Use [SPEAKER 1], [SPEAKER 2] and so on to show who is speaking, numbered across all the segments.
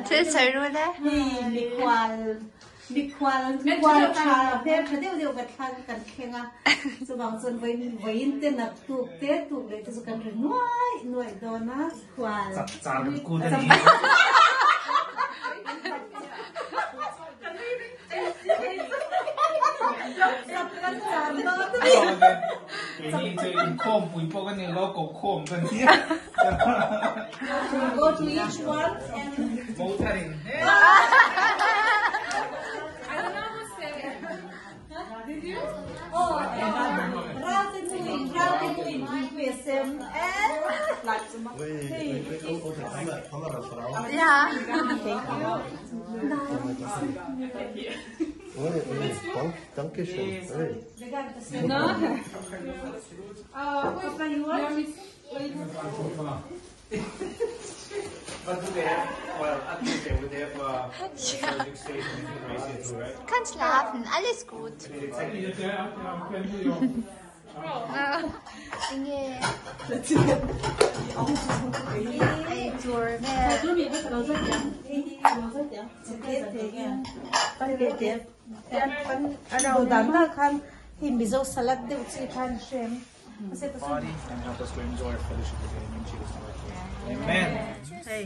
[SPEAKER 1] Thil sawi ru le.
[SPEAKER 2] Hei mikhual mikhual khual tha hmel tha deuh deuh ka thlang kan thleng a chuvang chuan vawiin vawiin te naktuk te tuk leh te chu kan ri nuaih nuaih dawn a khual
[SPEAKER 3] Chapchar kan kut a ni. Keini chu inkhawmpui pawh kan ni lo, kokhawm kan ni a.
[SPEAKER 2] Go to each one and
[SPEAKER 3] Motharin.
[SPEAKER 2] Oh, Ralte nuin, ralte nuin, tuipui a sem.
[SPEAKER 1] Ja.
[SPEAKER 4] Danke schön.
[SPEAKER 3] But do they have, well, at least they would have a charging station in Croatia too, right?
[SPEAKER 1] Kann schlafen, alles gut. Enge ei tur vel.
[SPEAKER 2] Khan hi Mizo salad deuh chi khan hrem.
[SPEAKER 3] Body and help us to enjoy our fellowship with him in Jesus' name. Amen.
[SPEAKER 2] Hei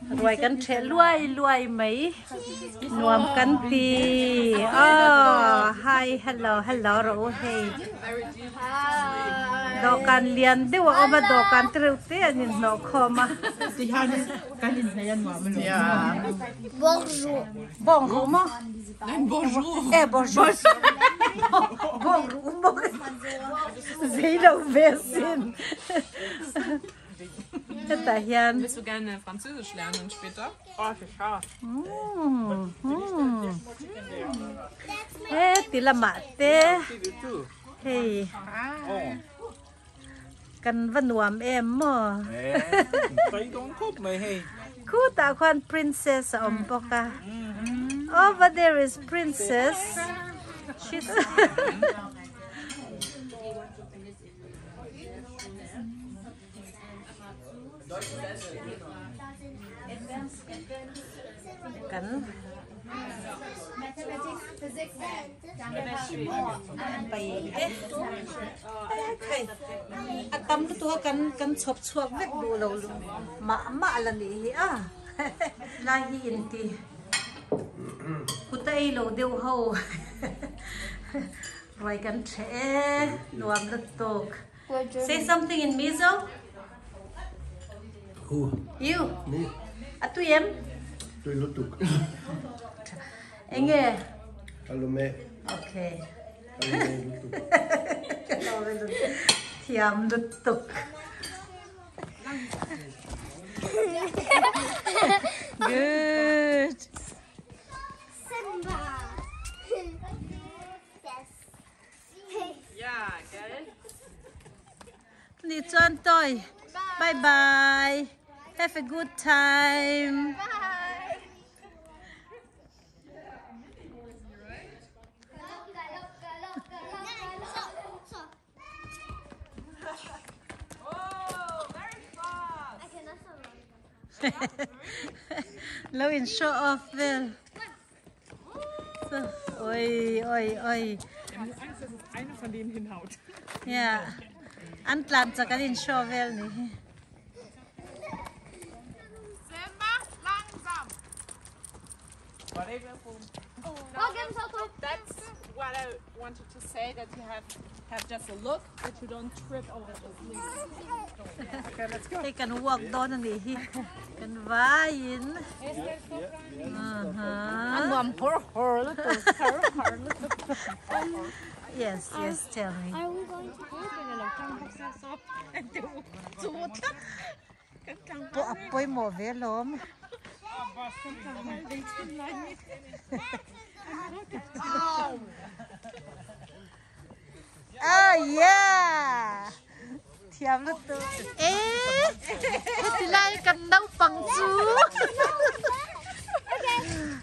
[SPEAKER 2] ruai kan ṭheh luai luai mai nuam kan ti aw hi hello hello rawh u hei dawhkan lian deuh a awm a dawhkan te reuh te an inhnawh khawm a
[SPEAKER 1] Bonjour.
[SPEAKER 2] bawng ruh maw eh bonjour bawng ruh maw zei lo ve sin hetah hian
[SPEAKER 5] Willst du gerne Französisch lernen später?
[SPEAKER 2] He ti lamah te hei kan va nuam em maw khutah khuan princess a awm bawk a over there is princess she's kan pai te khai a tam lutuk a kan kan chhawp chhuak vek duh lo mah mah la nih hi a lai hi inti kut a ei lo deuh ho ruai kan ṭheh e nuam lutuk say something in Mizo
[SPEAKER 4] Who?
[SPEAKER 2] You
[SPEAKER 4] Me?
[SPEAKER 2] A tui em?
[SPEAKER 4] Tui lutuk.
[SPEAKER 2] Enge?
[SPEAKER 4] Kalome.
[SPEAKER 2] Okay.
[SPEAKER 4] Kalome lutuk.
[SPEAKER 2] Kalome lutuk. Thiam lutuk. Good.
[SPEAKER 1] Simba. Yes.
[SPEAKER 5] Ja, gell?
[SPEAKER 2] Ni chuan toi. Bye bye. Have a good time.
[SPEAKER 1] Bye.
[SPEAKER 5] Oh, very fast.
[SPEAKER 1] I can also run.
[SPEAKER 2] Lo in show off vel. So, oi oi oi.
[SPEAKER 5] Ich habe Angst, dass es eine von denen hinhaut.
[SPEAKER 2] Yeah. An tlan chak an in show vel ni hi.
[SPEAKER 5] Simba, langsam. That's what I wanted to say, that you have just a look, that you don't trip over those leaves. Okay, let's go.
[SPEAKER 2] Hei kan walk dawn a nih hi. Kan vaiin.
[SPEAKER 6] An nuam hawr hawr lutuk hawr hawr lutuk.
[SPEAKER 2] Yes, yes, tell me.
[SPEAKER 1] Are we going to
[SPEAKER 2] Pawh a pawimawh ve alawm. Ah yeah! Thiam lutuk. Eh, heti lai kan naupang chu.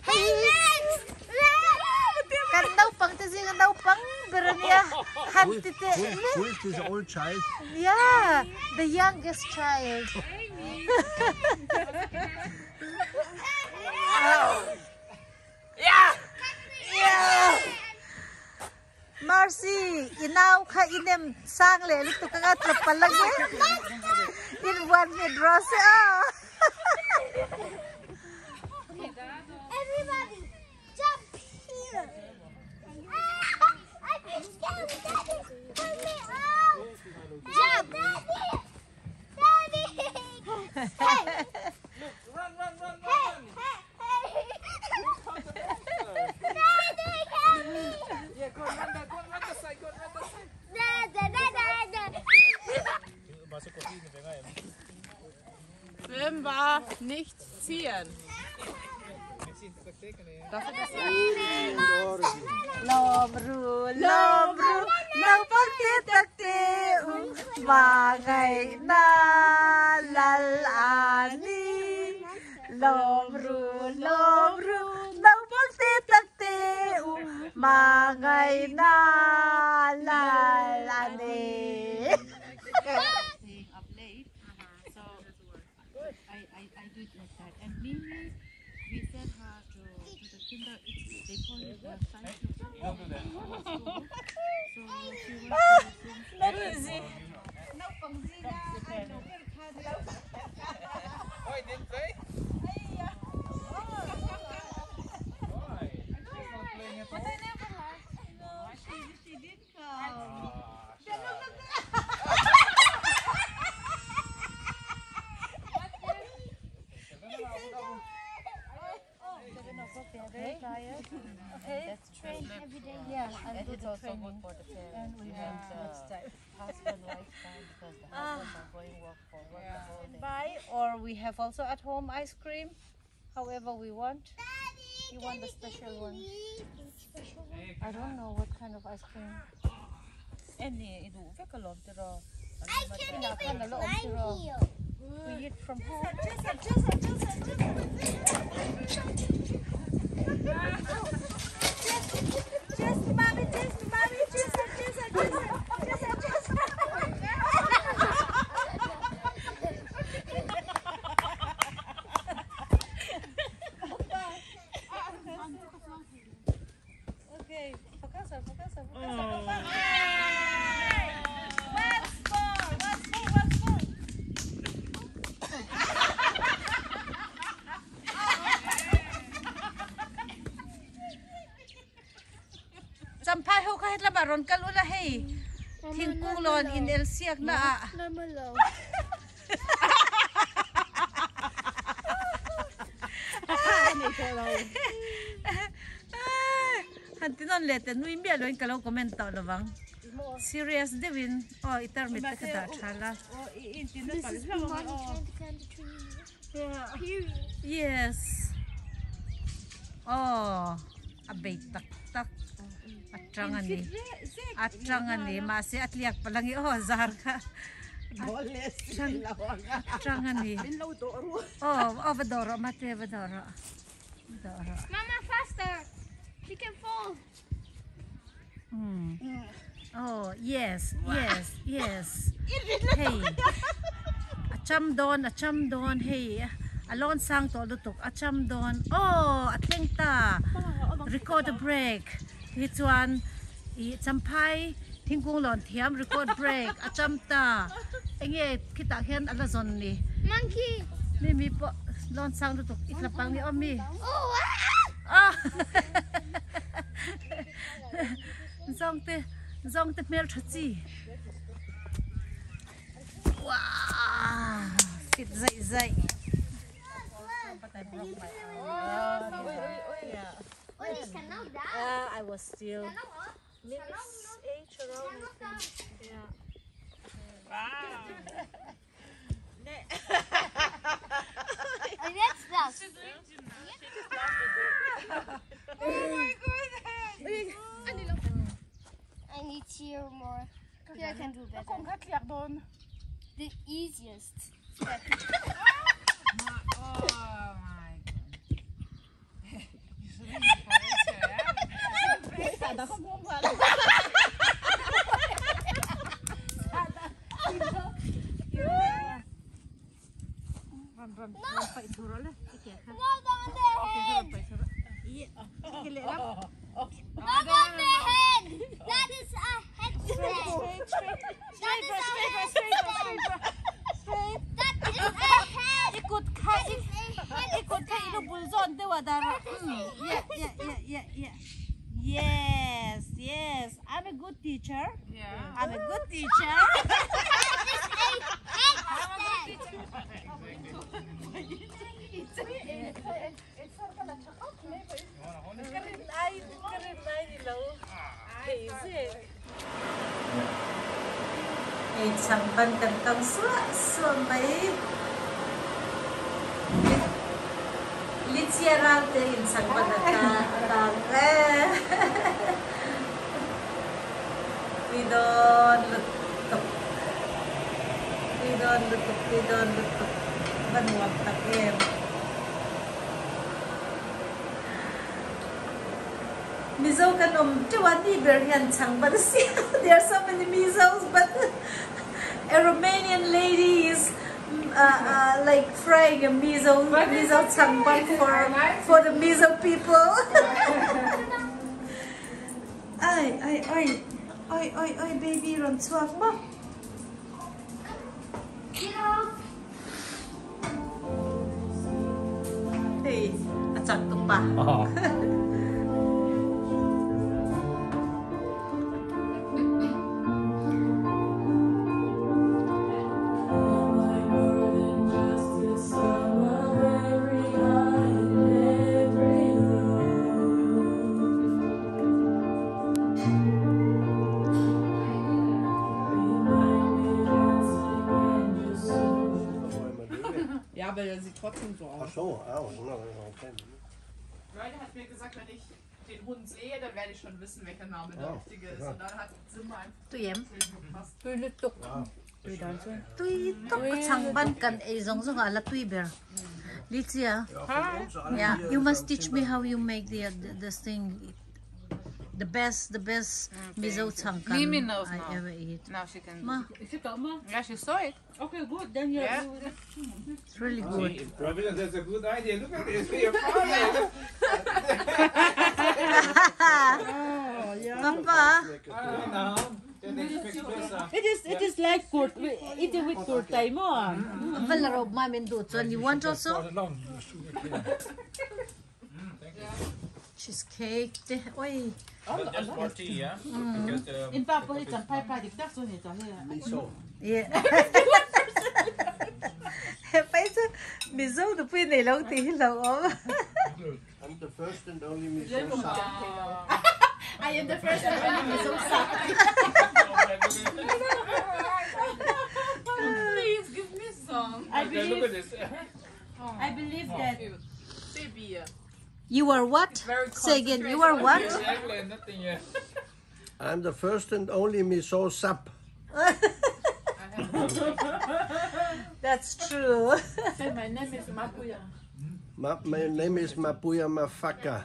[SPEAKER 1] Hey, next!
[SPEAKER 2] Kan naupang te zinga naupang ber a nia. Han ti teh
[SPEAKER 4] Who is this old child?
[SPEAKER 2] Yeah, the youngest child. Sang leh lutuk anga tla palh ange inbuan nghet rawh se aw.
[SPEAKER 1] Everybody jump here. Ah, I'm scared. Daddy, pull me out. Jump. Daddy. Daddy. Hey.
[SPEAKER 3] Run, run, run,
[SPEAKER 1] Hey,
[SPEAKER 3] run, run.
[SPEAKER 1] hey, hey. Daddy, help me.
[SPEAKER 3] Yeah, go and run that. Go and run that side. Go and run that side.
[SPEAKER 1] Da, da, da, da, da.
[SPEAKER 5] Simba, nicht ziehen.
[SPEAKER 2] Lawm ru lawm ru naupang te tak te u hmangaihna lal a ni. Lawm ru lawm ru naupang te tak te u hmangaihna lal a ni.
[SPEAKER 6] Staying up late. So I, I, I do it like that. And Mimi, we send her to, to the kinder, it's, they call it the science school. So she went there since
[SPEAKER 2] Naupang zinga ai lo ber kha ni lo.
[SPEAKER 3] Oh, he didn't play? Why? He's not playing at all?
[SPEAKER 2] No, she did come.
[SPEAKER 3] Ah,
[SPEAKER 2] Look, look, look.
[SPEAKER 6] Okay. Tired.
[SPEAKER 2] Okay.
[SPEAKER 6] That's
[SPEAKER 1] Train every day.
[SPEAKER 2] Yeah, I'll
[SPEAKER 6] And
[SPEAKER 2] do
[SPEAKER 6] it's
[SPEAKER 2] the
[SPEAKER 6] also
[SPEAKER 2] training.
[SPEAKER 6] good for the
[SPEAKER 2] And
[SPEAKER 6] parents
[SPEAKER 2] we
[SPEAKER 6] and
[SPEAKER 2] won't
[SPEAKER 6] the
[SPEAKER 2] next time.
[SPEAKER 6] husband wife time because the husbands are going work for work the whole day.
[SPEAKER 2] Buy or we have also at home ice cream, however we want.
[SPEAKER 1] Daddy,
[SPEAKER 2] You
[SPEAKER 1] can
[SPEAKER 2] want the
[SPEAKER 1] you give
[SPEAKER 2] special
[SPEAKER 1] me
[SPEAKER 2] one?
[SPEAKER 1] leaves? Special one.
[SPEAKER 2] I don't know what kind of ice cream.
[SPEAKER 1] I can even climb here.
[SPEAKER 2] We eat from home. Okay, focus, focus, focus, focus. Once more, once more, once more. Champhai ho kha hetlama rawn kal ula hei thingkung lawn in el siak na ah. Han ti nawn leh te nui miah loin ka lo comment tawh lovang. Serious deuhin aw i tarmit te ka dah tha la. Yes. Aw a bei tak tak a tang a ni a tang a ni mahse a tliak palh ange aw zar kha a tang a ni aw aw va dawh rawh mate va dawh rawh va dawh rawh.
[SPEAKER 1] Mama faster she can fall.
[SPEAKER 2] Umm aw yes yes yes hei a cham dawn a cham dawn hei a lawn sang tawh lutuk a cham dawn aw a thleng ta record a break hi chuan ih champhai thingkung lawn thiam record break a cham ta enge khitah khian a la zawn ni
[SPEAKER 1] Monkey
[SPEAKER 2] mi mi pawh lawn sang lutuk i tla pang ni awm mi Zawngte zawngte hmel tha chi Wow fit zaih zaih I was still Mimi's age around I think yeah.
[SPEAKER 1] I need to hear more. Here I can do better. The easiest step. Not on the head! Not on the head! That is a headstand!
[SPEAKER 2] I kut kha i lu bul zawn deuh a dar a yeah yeah yeah yeah yeah yes yes I'm a good teacher I'm a good teacher. Hei changban kan tang suah suah mai. Lichia ral te in changban a tang e. Tui dawn lutuk. Tui dawn lutuk, tui dawn lutuk. Va nuam tak em. Mizo kan awm teuh a ni ber hian changban a siam there are so many Mizos but a Romanian lady is like frying a Mizo Mizo changban for for the Mizo people ai ai ai oi oi oi baby rawn chhuak maw. Hei a chak tuk pa.
[SPEAKER 5] Ja, aber der sieht trotzdem so aus.
[SPEAKER 4] Ach so, ah, okay.
[SPEAKER 5] Ryder hat mir gesagt, wenn ich den Hund sehe, dann werde ich schon wissen, welcher Name der richtige ist. Und dann hat Simba einfach
[SPEAKER 2] Tui em?
[SPEAKER 5] gepasst.
[SPEAKER 6] Tui lutuk.
[SPEAKER 2] Tui tuk ka changban kan ei zawng zawng ah la tui ber. Licia, yeah, you must teach me how you make the this thing. The best, the best Mizo changkan
[SPEAKER 7] Mimi knows
[SPEAKER 2] I
[SPEAKER 7] now.
[SPEAKER 2] ever eat.
[SPEAKER 7] Now she can.
[SPEAKER 2] Ma,
[SPEAKER 7] Yeah, she saw it.
[SPEAKER 6] Okay, good. Then you
[SPEAKER 7] Yeah.
[SPEAKER 2] it's really good.
[SPEAKER 3] See, Providence, that's a good idea. Look at this. Your father.
[SPEAKER 2] Papa,
[SPEAKER 3] No, then expect better.
[SPEAKER 6] It is like kurt eat it with kurtai mo.
[SPEAKER 2] valaro ma min du chuan you want also? Cheesecake te oi.
[SPEAKER 3] But just for tea, yeah? Because the
[SPEAKER 6] In pa po hi chan pai pai dik tak so ni cha he.
[SPEAKER 4] Miso.
[SPEAKER 2] Yeah. Pai chu Mizo nu pui nei lo ti hi lo om.
[SPEAKER 4] I'm the first and only miso sap.
[SPEAKER 6] I am the first and only Mizo sap.
[SPEAKER 5] Please give me some.
[SPEAKER 6] I
[SPEAKER 3] Okay, look
[SPEAKER 6] believe
[SPEAKER 3] at this.
[SPEAKER 6] I believe that
[SPEAKER 5] Baby.
[SPEAKER 2] You are what?
[SPEAKER 5] Very
[SPEAKER 2] Say again, you are what?
[SPEAKER 3] Exactly, nothing yet.
[SPEAKER 4] I'm the first and only miso sap.
[SPEAKER 2] That's true.
[SPEAKER 6] say my name is Mapuya.
[SPEAKER 4] My name is Mapuya Mafaka.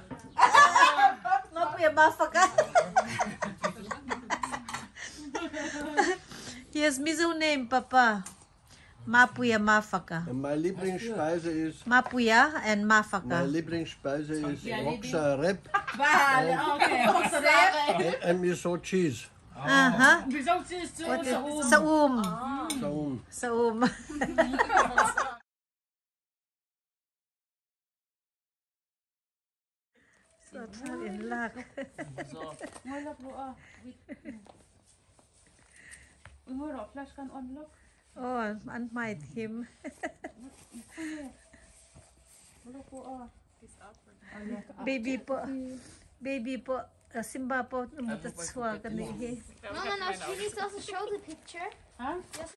[SPEAKER 2] Mapuya mafaka. He has Mizo name, Papa. Mapuya Mafaka.
[SPEAKER 4] And my Lieblingsspeise is
[SPEAKER 2] Mapuya and
[SPEAKER 4] my
[SPEAKER 2] Mafaka.
[SPEAKER 4] Lieblingsspeise is Roxa Reb
[SPEAKER 6] Okay.
[SPEAKER 4] and miso cheese.
[SPEAKER 2] Uh-huh.
[SPEAKER 6] Mizo cheese too.
[SPEAKER 2] What is
[SPEAKER 6] Saum.
[SPEAKER 2] Saum.
[SPEAKER 4] So
[SPEAKER 2] Saum. So in luck.
[SPEAKER 6] Wala po ah. Ngoro flash kan on lock.
[SPEAKER 2] Oh, an might him.
[SPEAKER 6] Wala po ah.
[SPEAKER 2] Baby po. Baby po. Simba po. Mutatsuwa ka ni.
[SPEAKER 1] No, no, no. She needs to also show the picture.
[SPEAKER 6] Huh?
[SPEAKER 1] Yes.